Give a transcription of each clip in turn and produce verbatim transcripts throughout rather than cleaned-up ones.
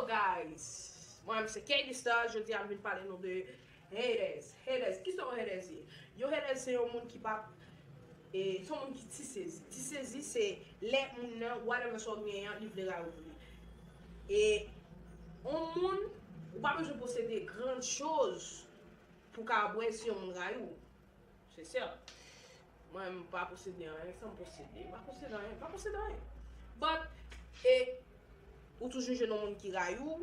Guys, mwen menm se K D Star, jodi a m vin pale nou de haters. Haters, kisa yon haters ye? Yon haters se yon moun ki pa, e, se yon moun ki ti sezi. Ti sezi se lè moun nan, whatever sa w genyen an, li vle rayi w pou li. E yon moun, ou pa bezwen posede gran choz pou w ka wè si yon moun rayi w. Se sè. Mwen, m pa posede anyen, sa m posede? M pa posede anyen, m pa posede anyen. But, e, ou toujou jwenn yon moun ki rayi w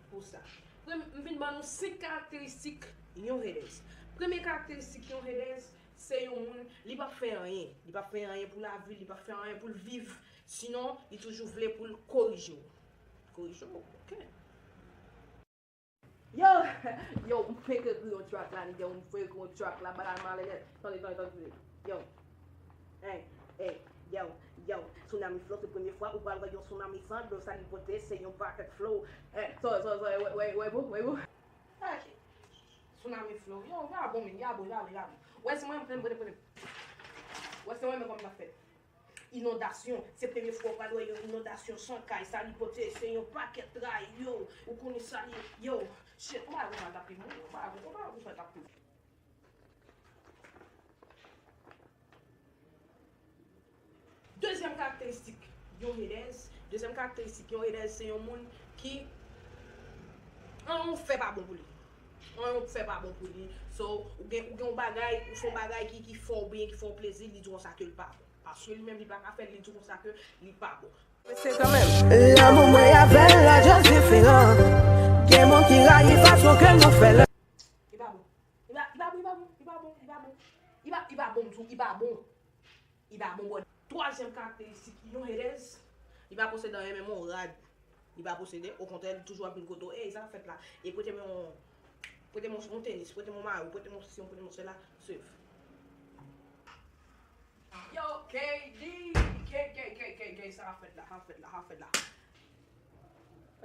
pou sa. Premye, m vin ban nou senk karakteristik yon haters. Premye karakteristik yon haters, se yon moun, li p ap fè anyen. Li p ap fè anyen pou lavi l, li p ap fè anyen pou l viv. Sinon, li toujou vle pou l korije w. Korije w, ok. Yo, yo, m fenk ekri yon track la, nèg yo, m fenk ekri yon track la, bagay malè nèt. Tande, tande, tande. Yo. Hey, hey, yo, yo. Tsunami Flow, se premye fwa ou pral wè yon tsunami san dlo, sa li pote, se yon paket flow. Hey, so, so, so, wè, wè, wè, bro, wè, bro. Hey. Tsunami Flow, yo, ya bon, men, ya bon, ya bon, ya bon. Wè, se mwen, mwen, mwen, mwen. Wè, se mwen, men kòman sa fèt. Inondasyon, se premye fwa w pral wè yon inondasyon san kay, sa li pote, se yon pakèt tray, yo, ou konnen sa li ye, yo, shit, ou pa konn sa t ap pi bon, ou pa konn, ou pa konn sa t ap pi bon. Dezyèm karakteristik yon haters, dezyèm karakteristik yon haters, se yon moun ki anyen w fè pa bon pou li. Anyen w fè pa bon pou li. So, ou gen, ou gen yon bagay, ou fè yon bagay ki, ki fè w byen, ki fè w plezi, li di konsa ke l pa bon. Paske li menm li pa ka fè l, li di konsa ke li pa bon. Lanmou mwen avè l la just diferan. Gen moun ki rayi fason ke nou fè l. Li pa bon. Li pa, li pa bon, li pa bon, li pa bon, li pa bon. Li pa, li pa bon m tou, li pa bon. Li pa bon, bò. Twazyèm karakteristik yon haters, li pa posede anyen, menm yon rad. Li pa posede, okontrè, li toujou ap vin kote w, ey, sa k ap fèt la? E prete m yon, prete m yon, yon tenis, prete m yon mayo, prete m yon sesi, prete m yon sela, swiv. Yo, K D, K, K, K, K, K, sa k ap fèt la, sa k ap fèt la, sa k ap fèt la.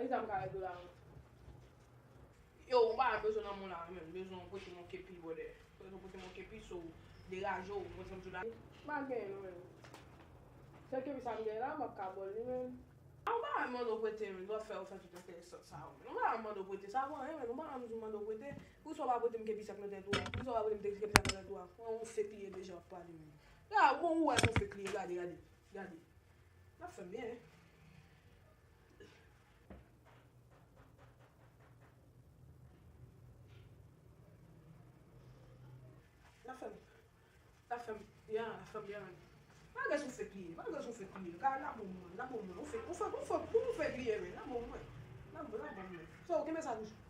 Ann sa m ka regle la. Yo, m pa bezwen nan moun la, men m bezwen w prete m yon kepi, brother. Bezwen w prete m yon kepi, so, degaje w, mwen sanm sou la. M pa genyen non, men. Sèl kepi sa m genyen la, m ap ka ba w li, men. A, ou pa mande w prete, men, w ap fè, w fè tout enteresan sa, men. Ou pa mande w prete, sa pa anyen, men. Ou pa mande w prete. Poukisa w pa prete m kepi sa k nan tèt ou a? Poukisa w pa prete m kepi sa k nan tèt ou a? Ou fake li ye deja, w ap pale, men. Ya, bon, ou wè se yon fake li ye, gade, gade, gade. N ap fè m byen, hein. L ap fè m, l ap fè m, ya, l ap fè m byen. Malgre se yon fake li ye, malgre se yon fake li ye, gade, l ap bon mwen, l ap bon mwen, yon fake, yon fake, yon fake, yon fake li ye, men, l ap bon mwen, l ap bon, l ap bon mwen. So, kenbe sa toujou.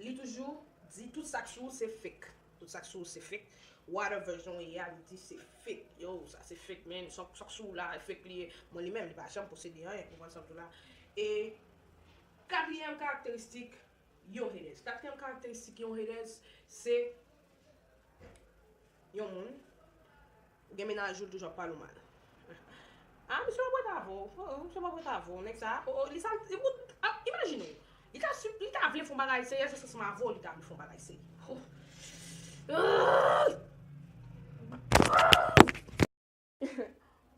Li toujou di tout sa k sou ou se fake. Tout sa k sou ou se fake. Whatever jan w ye a, li di se fake. Yo, sa se fake, man. Sa, sa k sou ou la, fake li ye. Mwen li menm, li pa janm posede anyen, ou konprann sa m di w la. E katriyèm karakteristik yon haters. Katriyèm karakteristik yon haters, se yon moun, ou gen mennaj ou, l toujou ap pale w mal. Ah, misye pa prete avè w. Oh, misye pa prete avè w. Nèg sa, oh, oh, li sa, li, ah, imajine w. Li ta, li ta vle fè yon bagay serye, se ansanm avè w li ta vle fè yon bagay serye. Oh. Ah!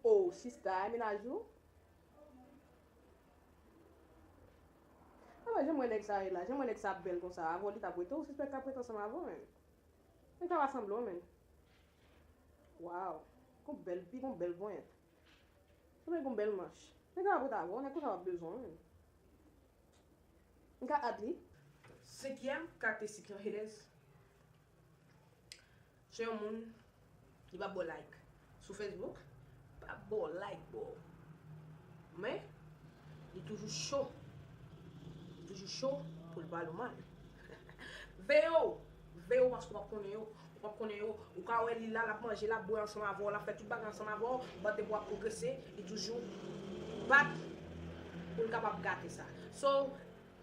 Oh, sista, e mennaj ou? Ah, jan m wè nèg sa ye la, jan m wè nèg sa bèl konsa, avè w li ta prete w, ou sispèk ta prete ansanm avè w, men. Nèg sa pa sanble w, men. Waw. Gon bèl, pi gon bèl ponyèt. Sanble gon bèl manch. Nèg sa pa prete avè w, nèg konsa w ap bezwen w, men. M ka add li. Senkyèm karakteristik yon haters. Se yon moun, li p ap ba w like. Sou Facebook, p ap ba w like, bro. Men, li toujou cho. Li toujou cho pou l pale w mal. Veye w! Veye w paske w p ap konnen yo. Ou p ap konnen yo. Ou ka wè li la, l ap manje, l ap bwè ansanm avè w, l ap fè tout bagay ansanm avè w, but depi w ap pwogrese, li toujou bat pou l kapab gate sa. So,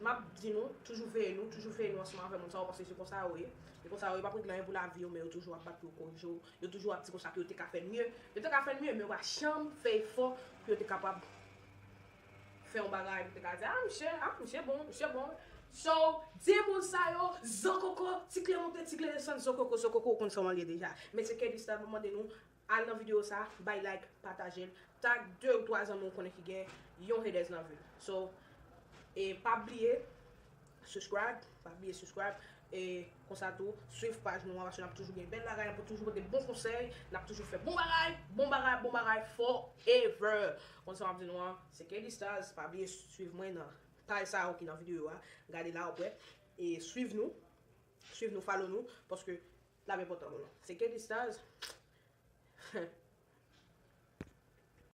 m ap di nou, toujou veye nou, toujou veye nou ansanm avè moun sa yo, paske se konsa yo ye. Se konsa yo ye, yo p ap regle anyen pou lavi yo, men yo toujou ap bat pou yo korije w. Yo toujou ap di konsa ke yo te ka fè l mye. Yo te ka fè l mye, men yo pa janm fè efò pou yo te kapab fè yon bagay pou te ka di, ah, misye, ah, misye bon, misye bon. So, di moun sa yo, zokoko, ti kle monte, ti kle desann, zokoko, zokoko, ou konn sa w ye deja. Men se K D Star, m ap mande nou, al nan videyo sa, bay like, pataje l, tag de ou twa zanmi w konnen ki gen yon haters nan vi l. So, e pa bliye subscribe, pa bliye subscribe, e konsa tou, swiv paj nou an, paske n ap toujou gen bèl bagay, n ap toujou pote bon konsèy, n ap toujou fè bon bagay, bon bagay, bon bagay, forever. Konsa m ap di nou an, se K D Stars, pa bliye swiv mwen nan paj sa yo ki nan videyo a, gade la ou wè, e swiv nou, swiv nou, follow nou, paske l ap enpòtan pou nou. Se K D Stars,